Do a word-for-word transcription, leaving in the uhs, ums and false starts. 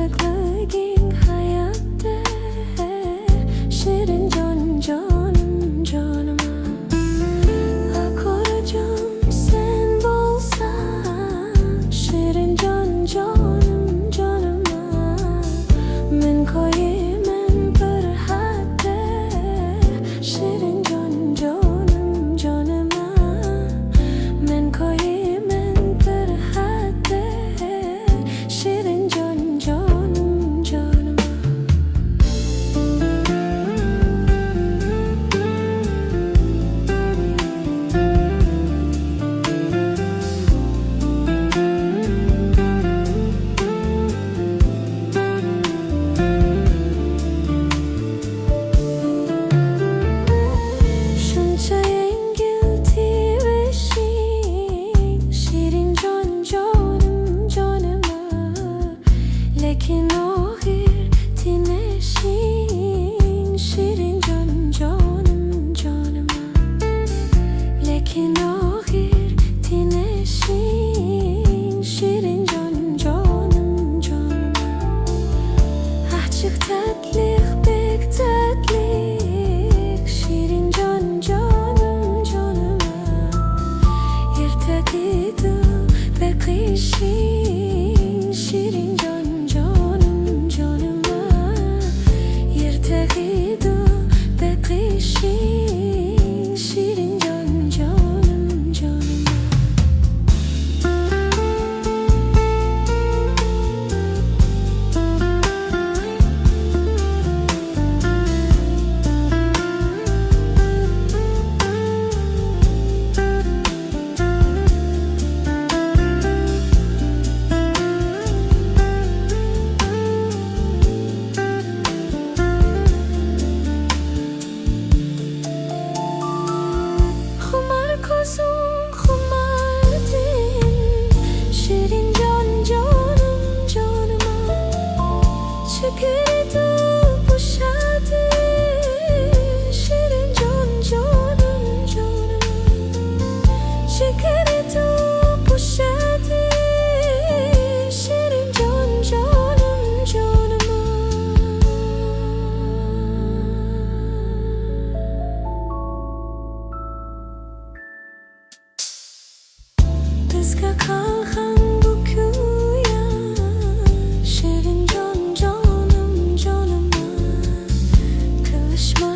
بەختلىكىڭ ھاياتتا، شېرىن جان، جانىم، جانىما. ئاكۇرجام سەن بولساڭ، شېرىن جان، جانىم، جانىما. مەن قويىمەن بىر ھەددە، شېرىن جان، جانىم، جانىما. مەن قويىمەن بىر ھەددە، شېرىن جان، جانىم، جانىما. شۇنچە يەڭگىل تىۋىشىڭ، شېرىن جان، جانىم، جانىما. لېكىن ئاخىر تىنىشىڭ، شېرىن جان، جانىم، جانىما. لېكىن ئاخىر تىنىشىڭ، شېرىن جان، جانىم، جانىما. ئاچچىق تەتلىق، بەك تەتلىك، شېرىن جان، جانىم، جانىما. ئېرتەك ئىدى بېقىشىڭ، شېرىن جان، جانىم، جانىما. ئېرتەك ئىدى بېقىشىڭ، شېرىن جان، جانىم، جانىما. خۇمار كۆزۈڭ خۇماردىن، شېرىن جان، جانىم، جانىما. چېكىنىدۇ بوشاردى، شېرىن جان، جانىم، جانىما. چېكىنىدۇ بوشاردى، شېرىن جان، جانىم، جانىما. بىزگە قالغان بۇ كۈيا، شېرىن جان، جانىم، جانىما. قىلىشما